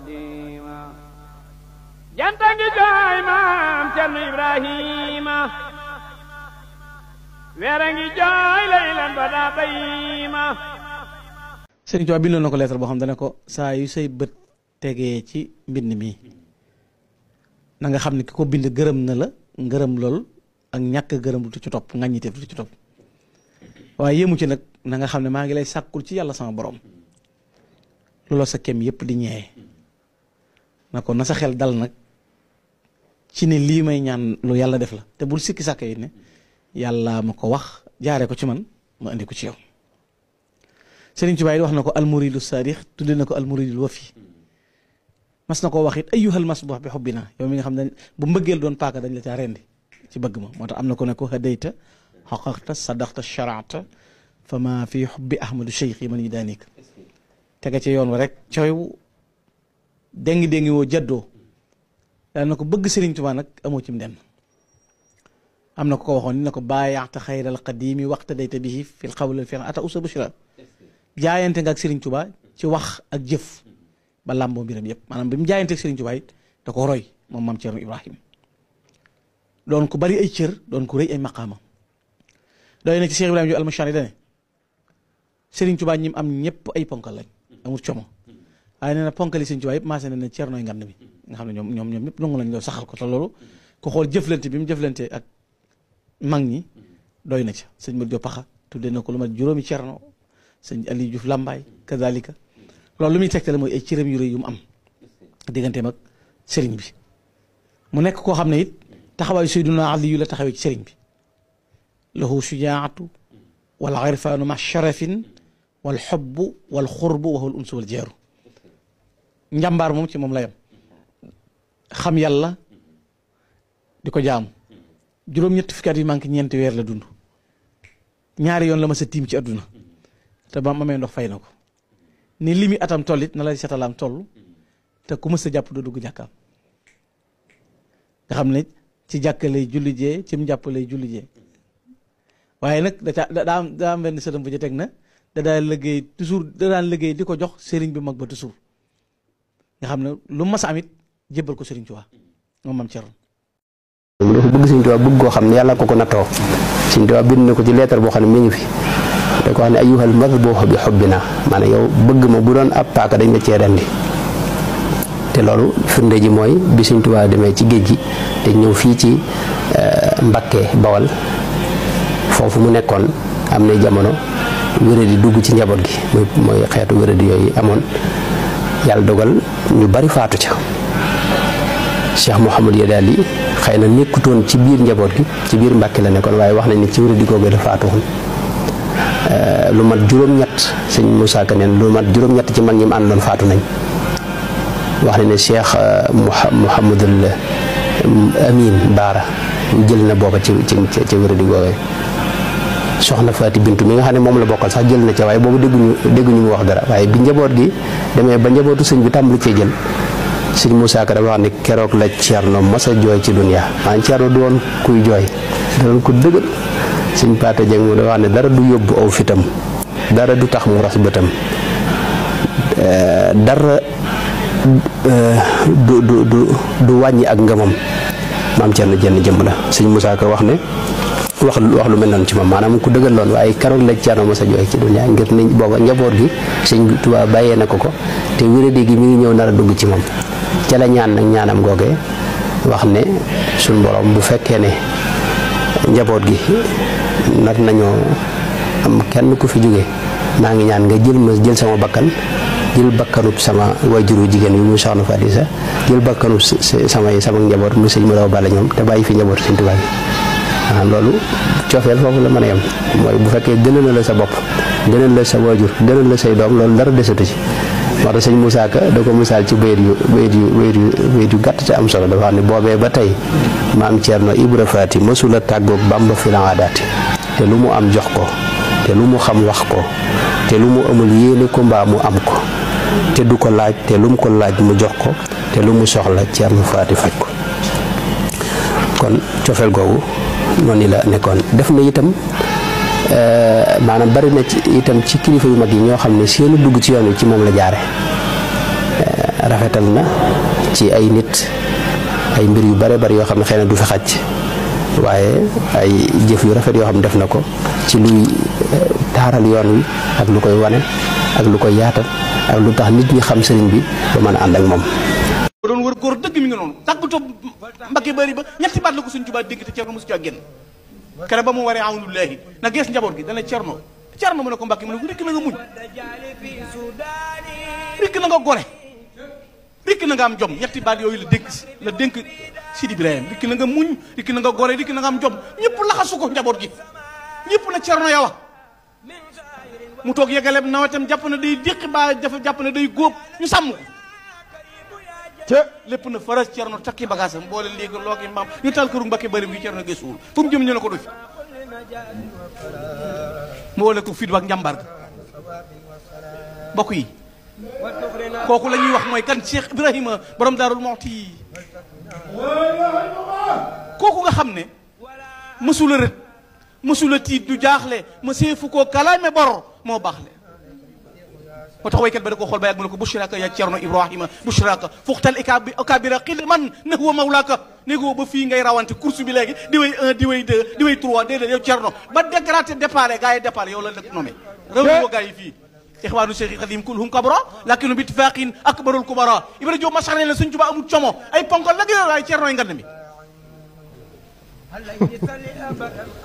qadima janta ngi jooy maam Cerno Ibrahima weera ngi jooy laylan ba daa bayima. Sëriñ Tuubaa bindoon na ko lettre boo xam dana ko saa yu say bët tegee ci mbind mi na nga xam ne ki ko bind gërëm na la ngërëm lool ak ñàkk gërëm du ci topp ngaññiteef du ci topp waaye yéemu ci nag na nga xam ne maa ngi lay sàkkul ci yàlla sama borom looloo sa kem yëpp di ñeewee na ko na sa xel dal nag ci ne lii may ñaan lu yàlla def la te bul sikki sàkk yi ne yàlla ma ko wax jaaree ko ci man ma indi ko ci yow. Sëriñ Tuubaa yi wax na ko almuridu saadix tudde na ko almuridul wafi mas na koo wax it ayyuhal masbuux bi xubbina yow mi nga xam ne bu mbëggeel doon paaka dañ la caa rendi ci bëgg ma moo tax am na ko ne ko hadayta xaqaqta sadaqta sharaata fa ma fi xubbi ahmadu cheikh yi man yi daanik tege ci yoon wa rek coow déngi woo jaddoo daal na ko bëgg Sëriñ Tuubaa nag amoo ci den am na ko waxoon ni na ko baayaxta xayral qadimi waxta dayta bihi fil qawli fi ata usa bushra jaayante nga ak Sëriñ Tuubaa ci wax ak jëf ba làmboo mbiram yëpp maanaam bi mu jaayante ak Sëriñ Tuubaa it da ko roy moom maam Cerno Ibrahim doon ko bari ay cër doon ko rëy ay maqaama doy na ci Cheikh Ibrahima Jóob Almashari dane Sëriñ Tuubaa ñim am ñëpp ay ponkal lañ amul como waaye nee na ponkali Sëriñ Tuubaa yëpp maase na ne Cernoy ngand bi nga xam ne ñoom ñëpp nangu lañ doon saxal ko te loolu ko xool jëflante bi mu jëflante ak mag ñi doy na ca sëñ Mat Jóob Paxa tuddee na ko lu mat juróomi Cerno sëñ Aliou Diouf Lambaay kazalika loolu lu muy tegtale mooy ay cëram yu rëy yu mu am digganteem ak sëriñ bi mu nekk koo xam ne it taxawaayu Seydina Ali yu la taxawee ci sëriñ bi lahu sujaatu wal irfaanu ma sharafin wal xobbu wal xurbu wa huwa al unsu wal jeeru njàmbaar moom ci moom la yam xam yàlla di ko jaamu juróom-ñetti fukki at yu manqué ñeenti weer la dund ñaari yoon la ma sa tiim ci àdduna te ba amee ndox fay na ko ni limi atam tollit na lay setalaam toll te ku mës a jàpp doo dugg jàkkaam nga xam ne ci jàkka lay julli jee ci mu jàpp lay julli jee waaye nag daa am benn sëtam bu ci teg na da daan liggéey di ko jox sëriñ bi mag ba toujours nga xam ne lu mas a amit jébbal ko Sëriñ Tuubaa moom maam Cerno dafa bëgg Sëriñ Tuubaa bëgg koo xam ne yàlla ko nattoo Sëriñ Tuubaa bind na ko ci leetar boo xam ne mi ngi fi da ko wax ne ayyuhal madbuux bi xubbina maanaam yow bëgg ma bu doon ab paaka dañ la cee rendi te loolu firnde ji mooy bi Sëriñ Tuubaa demee ci géej gi te ñëw fii ci Mbakke Bawal foofu mu nekkoon am na jamono wéradi dugg ci njaboot gi mooy xeetu wéradi yooyu amoon yàlla dogal ñu bari faatu ca Cheikh Mouhamadou Yadaali xëy na nekkutoon ci biir njaboot gi ci biir Mbàkke la nekkoon waaye wax nañ ne ci wéradi googu la faatu woon lu mat juróom-ñett sëñ Moussa Ka neen lu mat juróom-ñett ci mag ñi mu àndoon faatu nañ wax nañ ne Cheikh Mouhamadul Amin Baara jël na booba ci wéradi googu soxna Faati Bintu mi nga xam ne moom la bokkal sax jël na ca waaye boobu dégguñu mu wax dara waaye bi njaboot gi demee ba njabootu sëñ bi tàmbali cee jël sëñ Moussa Ka dafa wax ne keroog la Cerno mos a jooy ci dunya maanaam Cerno du woon kuy jooy da doon ko dëgër sëñ Paate Jeng mu dafa wax ne dara du yóbbu aw fitam dara du tax mu ras bëtam dara du wàññi ak ngëmam maam Cerno jenn jëmb la sëñ Moussa Ka wax ne wax lu mel noonu ci moom maanaam ku dëgër loon waaye keroog la Cerno mos a jooy ci dunya ngir ni booba njaboot gi sëñ Tuubaa bàyyee na ko te wéradi gi mi ngi ñëw nar a dugg ci moom ca la ñaan nag ñaanam googee wax ne suñ borom bu fekkee ne njaboot gi nar nañoo am kenn ku fi jóge maa ngi ñaan nga jël sama bakkan jël bakkanub sama wajuru jigéen bi muy soxna Faati Sa jël bakkanub sama njaboot mu sëñ Madaw Balla ñoom te bàyyi fi njaboot Sëñ Tuubaa bi loolu coofeel foofu la mën a yem mooy bu fekkee gënal na la sa bopp gënal la sa wajur gënal la say doom loolu dara desatu ci moo tax sëñ Moussa Ka da ko misaal ci bayit yu gàtt te am solo dafa xam ne boobee ba tey maam Cerno Ibra Faati mësula tàggoog Bamba fi la daati te lu mu am jox ko te lu mu xam wax ko te lu mu amul yéene ko mbaa mu am ko te du ko laaj te lu mu ko laaj mu jox ko te lu mu soxla Cerno Faati faj ko kon cofeel googu noonu la nekkoon def na itam maanaam bari na ci itam ci kilifa yu mag yi ñoo xam ne seenu dugg ci yoon wi ci moom la jaare rafetal na ci ay nit ay mbir yu bare bari yoo xam ne xëy na du fi xaj waaye ay jëf yu rafet yoo xam ne def na ko ci luy taaral yoon wi ak lu koy wane ak lu koy yaatal ak lu tax nit ñi xam sëriñ bi ba mën a ànd ak moom. doon wër góor dëgg mi nga noonu tàggatoo Mbàkke Bari ba ñetti baat la ko Sëriñ Tuubaa dégg te Cerno mosu caa génn kere ba mu waree awnullaahi na gees njaboot gi dana Cerno mu ne ko Mbàkke mu ne ko rikk na nga muñ rikk na nga gore rikk na nga am jom ñetti baat yooyu la dénk Sidi Ibrahima rikk na nga muñ rikk na nga gore rikk na nga am jom ñëpp laxasu ko njaboot gi ñëpp na Cerno yawa mu toog yegaleeb nawetam jàpp na day déqi ba dafa jàpp na day góob ñu sàmm ko te lépp na faras Cerno takki bagaasam boole léegi loogi maam ñu tal këru Mbàkke Bari bi Cerno gëstuwul fu mu jëm ñu ne ko du fi mu wole ko fit ak njàmbar ga bokk yi kooku la ñuy wax mooy kan Cheikh Ibrahima borom Daarul Muxti kooku nga xam ne mësula rët mësula tiit du jaaxle ma seefu koo kalaame bor moo baaxle moo tax waykat ba da ko xool ba yàgg mu ne ko bushraka ya Cerno Ibrahima bushraka fuxtal akabira xil man ne huwa mawlaka négo ba fii ngay rawante course bi léegi di way 1 di way 2 di way 3 déedéet yow Cerno ba décraté départ gars yi départ yow la dëkk nommé réew ko gars yi fii ixwaanu Cheikh Xadim kulhum kabra lakinu bittifaqin akbarul kubara Ibra Jóob masarne la Sëñ Tuubaa amul como ay ponkal la gën ay Cerno yi ngand mi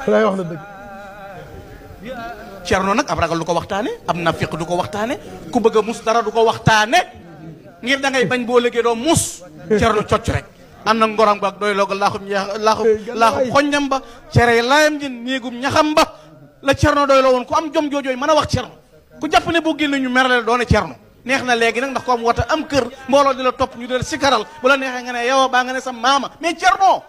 lay wax na dëgg Cerno nag ab ragal du ko waxtaane ab nafiq du ko waxtaane ku bëgg a mus dara du ko waxtaane ngir da ngay bañ boo léegi doo mus Cerno cocc rek am na ngoram ba ak doy looga laaxum xoññam ba cere layam ji néegum ñaxam ba la Cerno doy loo woon ku am jom joojooy mën a wax Cerno ku jàpp ne boo génne ñu merale doone Cerno neex na léegi nag ndax ko am wata am kër mbooloo di la topp ñu del sikaral bu la neexee nga ne yow baa nga ne sa maama mais Cerno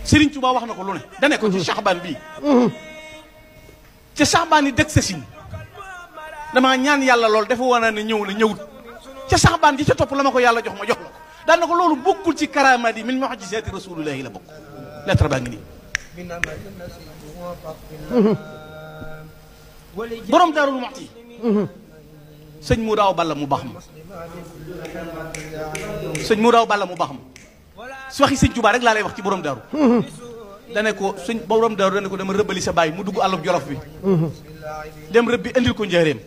Sëriñ Tuubaa wax na ko lu ne dane ko ci Saxbaan bii ca Saxbaan yi dëg sa sin damaa ñaan yàlla lool dafa wane ne ñëw na ñëwut ca Saxbaan ji ca topp la ma ko yàlla jox ma jox la ko daan na ko loolu bokkul ci karaamaat yi min mu'jizaati rasuulillaahi la bokk lettre baa ngi nii borom Daarul Muxti sëñ mu daaw balla mu baax ma sëñ mu daaw balla mu baax ma su waxi Sëñ Tuubaa rek laa lay wax ci borom daaru dane ko sëñ borom daaru dane ko dama rëbbali sa baay mu dugg àllub Jolof bi dem rëbbi indil ko njaareem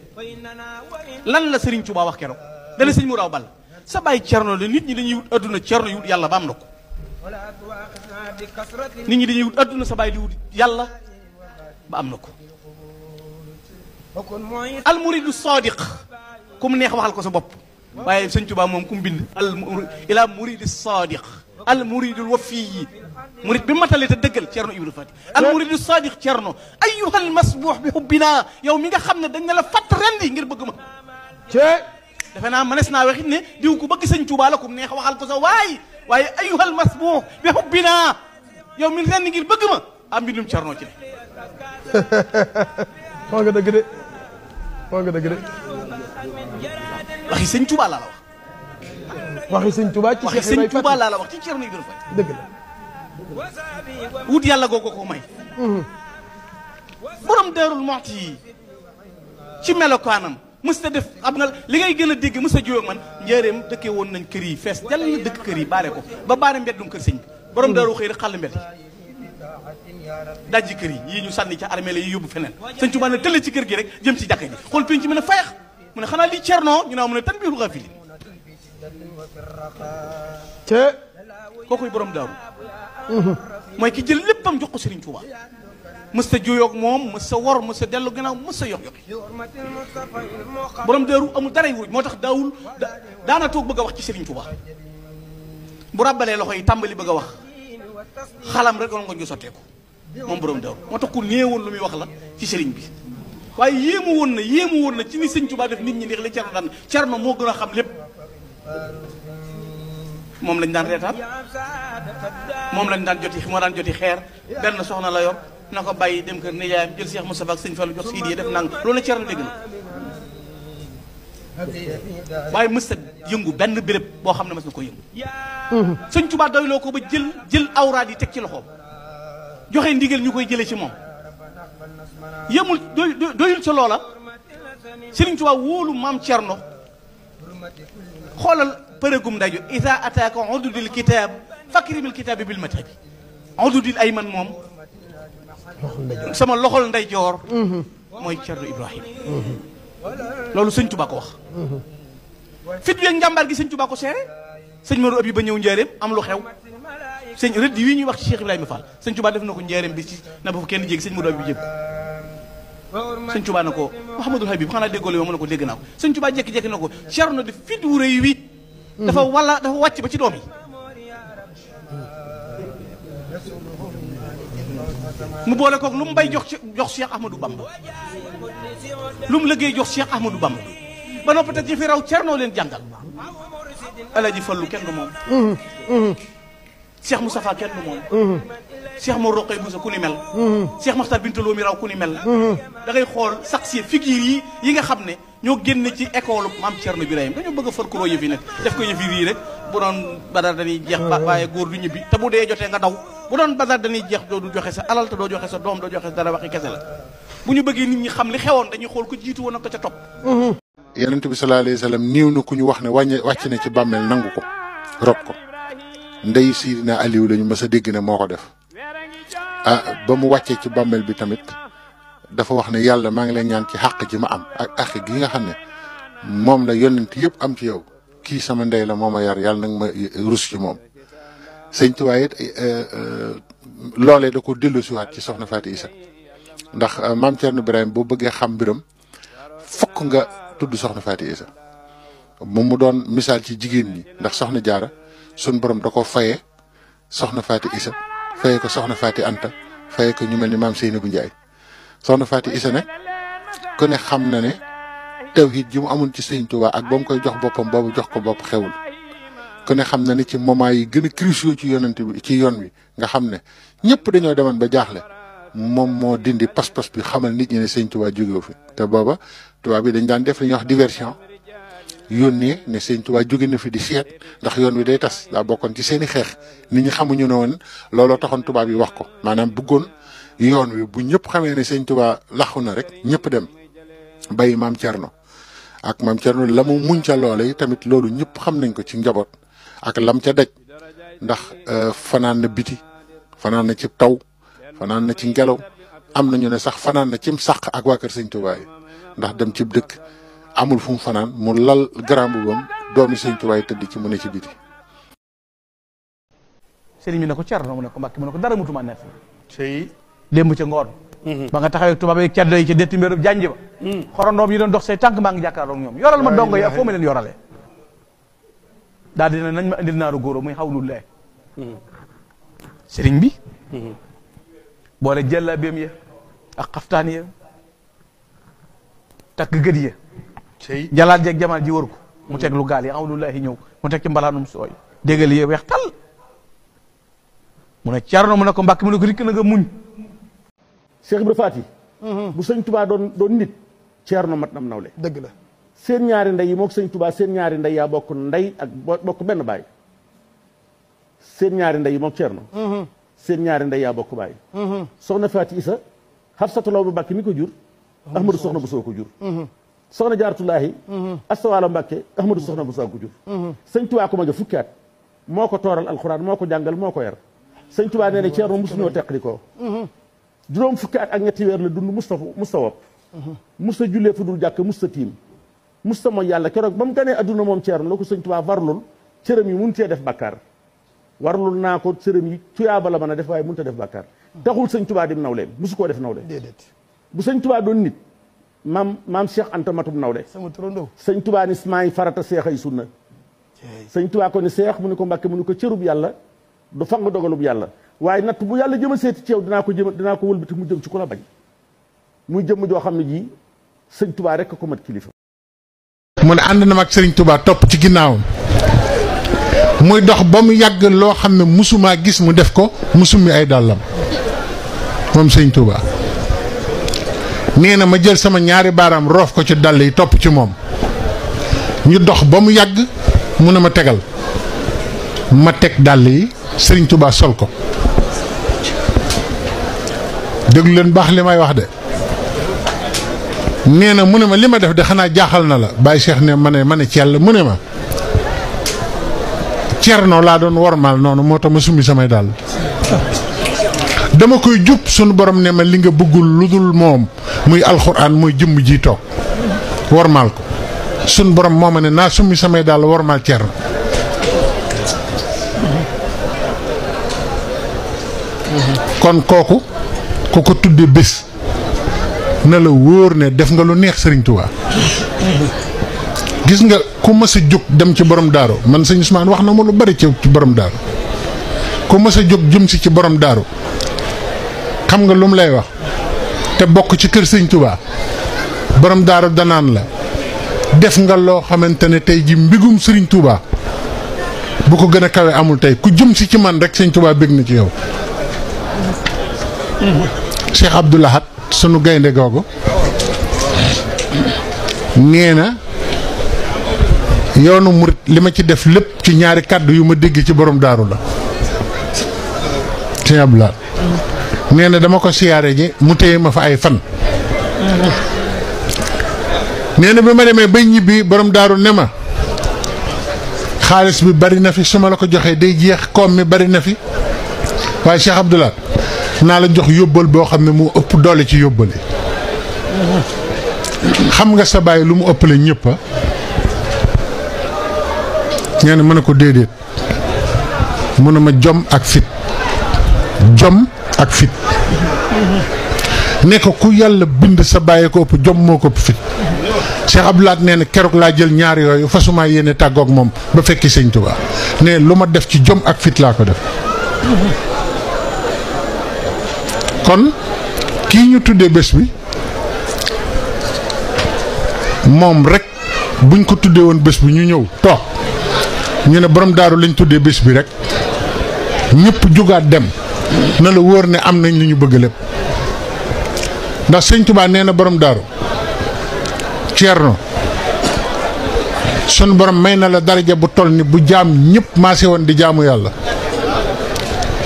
lan la Sëriñ Tuubaa wax keroog dane sëñ mu daaw balla sa baay Cerno la nit ñi dañuy wut adduna Cerno yu wut yàlla ba am na ko nit ñi dañuy wut adduna sa baay di wut yàlla ba am na ko al muridu sadiq ku mu neex waxal ko sa bopp waaye Sëñ Tuubaa moom ku mu bind ila muridi sadiq al muridul wafiyi murid bi matale te dëggal Cerno Ibra Faati al muridu sadiq Cerno ayyuhal masbuux bi hubbina yow mi nga xam ne dañ ne la fatt rendi ngir bëgg ma defe naa mënees naa waxit ne diw ku bëgg Sëñ Tuubaa la ku mu neex waxal ko sa waaye ayyuhal masbuux bi hubbina yow mi rendi ngir bëgg ma am mbindum Cerno ci ne moo nga dëgg de moo nga dëgg de waxi Sëñ Tuubaa laa la wax waxi Sëñ Tuubaa ci waxi Sëñ Tuubaa laa la wax ci Cerno Ibra Faati dëgg la wut yàlla googu ko may borom Daarul Muxti ci melokaanam mës ta def xam nga li ngay gën a dégg mës a jóg man njëreem dëkkee woon nañ kër yi fees jàll na dëkk kër yi baare ko ba baare mbeddum kër sëñ bi borom daaru xëy rek xàll mbedd dajji kër yi yii ñu sànni ca armée la yi yóbbu feneen Sëñ Tuubaa ne tëlle ci kër gi rek jëm ci jàkka ji xool penc mi ne fayax mu ne xanaa lii Cerno ñu naaw mu ne tan biiru xaafili te kookoy borom daaru mooy ki jël léppam jox ko Sëriñ Tuubaa mës ta juyoo ak moom mës sa wor mës sa dellu gannaaw mës sa yox yoxi borom daaru amul daray wuruj moo tax daawul daana toog bëgg a wax ci Sëriñ Tuubaa bu ràbbalee loxo yi tàmbali bëgg a wax xalam rek wala nga ñu sotteeku moom borom daaru moo tax ku néewoon lu muy wax la ci sëriñ bi waaye yéemu woon na ci ni Sëñ Tuubaa def nit ñi neex li Cerno daan Cerno moo gën a xam lépp moom lañ daan reetaan moom lañ daan joti moo daan joti xeer benn soxna la yor na ko bàyyi dem kër nijaayam jël Cheikh Moustapha ak Sëñ Fallu jox Sidi def nang loolu la Cerno dégg na waaye mës a yëngu benn béréb boo xam ne mës na ko yëngu Sëñ Tuubaa doyloo ko ba jël awraad yi teg ci loxoom joxe ndigal ñu koy jëlee ci moom yemul doyul ca loola Sëriñ Tuubaa wóolu maam Cerno xoolal përëgum ndajo ida ataaka ududil kitaab fakrimil kitaabi bil matabi ududil ayman moom sama loxol ndeyjoor mooy Cerno Ibrahima loolu Sëñ Tuubaa ko wax fit wi ak njàmbaar gi Sëñ Tuubaa ko seere sëñ Maodo abi ba ñëw njaareem am lu xew sëñ rëdd yi ñuy wax ci Cheikh Ibrahima Fall Sëñ Tuubaa def na ko njaareem bi ci na ba fa kenn jéggi sëñ Maodo abi bi jégg Sëñ Tuubaa na ko Mouhamadul Habib xanaa déggoo li ma mën na ko dégg naa ko Sëñ Tuubaa jékki-jékki na ko Cerno di fit wu rëy wi dafa wàcc ba ci doom yi mu boole koog lu mu bay jox Cheikh Ahmadou Bamba lu mu liggéey jox Cheikh Ahmadou Bamba ba noppi te ci fi raw Cerno leen jàngal Alaaji Fallu kenn du moom Cheikh Moustapha kenn du moom Cheikh Mor Roqay Boussa ku ni mel Cheikh Makhtar Bintaloo mi raw ku ni mel da ngay xool sax si figure yi nga xam ne ñoo génn ci école maam Cerno Birahim dañoo bëgg a farkuroo yëf yi nag def ko yëf yi rek bu doon badar dañuy jeex waaye góor du ñibbi te bu dee jotee nga daw bu doon badar dañuy jeex doo du joxe sa alal te doo joxe sa doom doo joxe dara waxi kese la bu ñu bëggee nit ñi xam li xewoon dañuy xool ko jiitu woon ak ko ca topp Yonent bi sallallahu alayhi wa sallam niiw na ku ñu wax ne wàcc na ci bàmmeel nangu ko rob ko ndey Sidina Aliou lañu mës a dégg ne moo ko def ba mu wàccee ci bàmmeel bi tamit dafa wax ne yàlla maa ngi lay ñaan ci xàq ji ma am ak àq gi nga xam ne moom la yonent yëpp am ci yow kii sama ndey la moo ma yar yàlla nag ma rus ci moom Sëñ Tuubaa it loolee da ko delloosiwaat ci soxna Faati Isa ndax maam Cerno Birahim boo bëggee xam mbiram fokk nga tudd soxna Faati Isa moom mu doon misaal ci jigéen ñi ndax soxna Jaara sun borom da ko fayee soxna Faati Isa fayee ko soxna Faati Anta fayee ko ñu mel ni maam Seynabou Ndiaye soxna Faati Isa nag ku ne xam na ne tawhid ji mu amoon ci Sëñ Tuubaa ak ba mu koy jox boppam boobu jox ko bopp xewul ku ne xam na ne ci moment yi gën a cruciaux ci yonent bi ci yoon wi nga xam ne ñëpp dañoo demoon ba jaaxle moom moo dindi pas-pas bi xamal nit ñi ne Sëñ Tuubaa jógewu fi te booba tubaab bi dañ daan def li ñuy wax diversion yónnee ne Sëñ Tuubaa jóge na fi di seet ndax yoon wi day tas daa bokkoon ci seeni xeex nit ñi xamuñu ne woon looloo taxoon tubaab yi wax ko maanaam bëggoon yoon wi bu ñëpp xamee ne Sëñ Tuubaa laxu na rek ñëpp dem bàyyi maam Cerno ak maam Cerno la mu muñ ca loole yi tamit loolu ñëpp xam nañ ko ci njaboot ak lam ca daj ndax fanaan na biti fanaan na ci taw fanaan na ci ngelaw am nañu ne sax fanaan na cim sàq ak waa kër Sëñ Tuubaa yi ndax dem ci dëkk amul fu mu fanaan mu lal grand boubam doomi Sëñ Tuubaa yi tëdd ci mu ne ci biti. sëriñ bi ne ko Cerno mu ne ko Mbàkke mu ne ko dara mutuma net sëy démb ca ngoon ba nga taxawee tubaab yi caddo yi ci detti mbéru janj ba xorondoom yi doon dox say tànk maa ngi jàkkaarloo ñoom yoral ma dongo yi foo ma leen yoralee daal dina nañ ma indil naaru góoro muy xawlu lee sëriñ bi boole jëlla béem ya ak xaftaan ya takk gët ya jalaal jeeg jamaal ji wër ko mu teg lu gaal yi xawlu laahi ñëw mu teg ci mbalaanum sooy déggal yi weex tal mu ne Cerno mu ne ko Mbàkke mu ne ko rikk na nga muñ Cheikh Ibra Faati bu Sëñ Tuubaa doon nit Cerno mat nam nawle dëgg la seen ñaari ndey yi moog Sëñ Tuubaa seen ñaari ndey yaa bokk ndey ak bokk benn baay seen ñaari ndey yi moog Cerno seen ñaari ndey yaa bokk baay soxna Faati Isa Xafsatu Law bu Mbàkke mi ko jur Ahmadu soxna bu soo ko jur soxna Jaaratullaahi Astawaalo Mbàkke Ahmadu soxna bu soo ko jur Sëñ Tuubaa ko mage fukki at moo ko tooral alxuraan moo ko jàngal moo ko yar Sëñ Tuubaa nee na Cerno musu ñoo teqli ko juróom fukki at ak ñetti weer la dund musta wopp musta jullee fu dul jàkk musta tiim musta mooy yàlla keroog ba mu ganee adduna moom Cerno la ko Sëñ Tuubaa warlul cërëm yi mun cee def bàkkaar warlul naa ko cërëm yi tuyaaba la mën a def waaye mun ta def bàkkaar taxul Sëñ Tuubaa dim nawleem musu koo def nawle déedéet bu Sëñ Tuubaa doon nit maam Cheikh Anta matum nawle sama turandoo Sëñ Tuubaa ni maay farata seex ay sunna Sëñ Tuubaa ko ni seex mu ni ko Mbàkke mu ni ko cërub yàlla du fang dogalub yàlla waaye natt bu yàlla jëma seeti ci yow dinaa ko wëlbati mu jëm ci ku la bañ muy jëmm joo xam ne ji Sëñ Tuubaa rek ko mat kilifa. mu ne ànd na ma ak Sëriñ Tuubaa topp ci ginnaawam muy dox ba mu yàgg loo xam ne musumaa gis mu def ko musumi ay dàllam moom Sëriñ Tuubaa nee na ma jël sama ñaari baaraam roof ko ci dàll yi topp ci moom ñu dox ba mu yàgg mu ne ma tegal ma teg dàll yi Sëriñ Tuubaa sol ko déglu leen baax li may wax de nee na mu ne ma li ma def de xanaa jaaxal na la Baye Cheikh ne ma ne ci yàlla mu ne ma Cerno laa doon wormaal noonu moo tax ma summi samay daal dama koy jub sunu borom ne ma li nga bëggul lu dul moom muy alxuraan muy jëmm ji toog wormaal ko sunu borom moo ma ne naa summi samay daal wormaal Cerno kon kooku ku ko tuddee bés na la wóor ne def nga lu neex Serigne Touba gis nga ku mës a jóg dem ci borom daaru man sëñ Ousmane wax na ma lu bari ci borom daaru ku mës a jóg jëm si ci borom daaru xam nga lu mu lay wax te bokk ci kër sëñ Touba borom daaru danaan la def nga loo xamante ne tey ji mbigum Serigne Touba bu ko gën a kawe amul tey ku jëm si ci man rek sëñ Touba bég na ci yow. Cheikh Abdou Lahad sunu gaynde googu nee na yoonu murit li ma ci def lépp ci ñaari kàddu yu ma dégg ci borom daaru la Cheikh Abdou Lahad nee na dama ko siyaare ji mu téye ma fa ay fan nee na bi ma demee bay ñibbi borom daaru ne ma xaalis bi bari na fi su ma la ko joxee day jeex koom mi bari na fi waaye Cheikh Abdou Lahad naa la jox yóbbal boo xam ne mu ëpp doole ci yóbbale xam nga sa baay lu mu ëppale ñëpp a nee na mën a ko déedéet mun a ma jom ak fit ne ko ku yàlla bind sa baay ko ëpp jom moo ko ëpp fit Cheikh Abdou Lahad nee na keroog laa jël ñaar yooyu fasuma yéene tàggoog moom ba fekki sëñ Tuubaa ne lu ma def ci jom ak fit laa ko def kon kii ñu tuddee bés bi moom rek buñ ko tuddee woon bés bi ñu ñëw toog ñu ne borom daaru lañ tuddee bés bi rek ñëpp jugaat dem na la wóor ne am nañ li ñu bëgg lépp ndax sëñ Tuubaa nee na borom daaru Ceerno sun borom may na la daraja bu toll ni bu jaam ñëpp maase woon di jaamu yàlla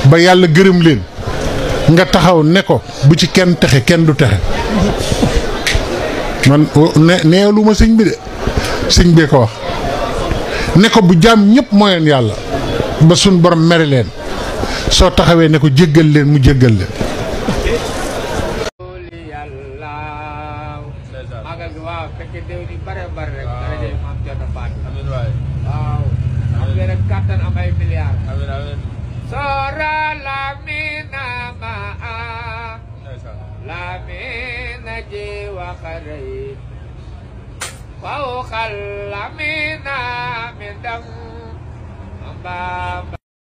ba yàlla gërëm leen nga taxaw ne ko bu ci kenn texe kenn du texe man neelu ma sëñ bi de sëñ bee ko wax ne ko bu jaam ñëpp mooyoon yàlla ba suñ borom mere leen soo taxawee ne ko jéggal leen mu jéggal leen فوق الأمينة من دم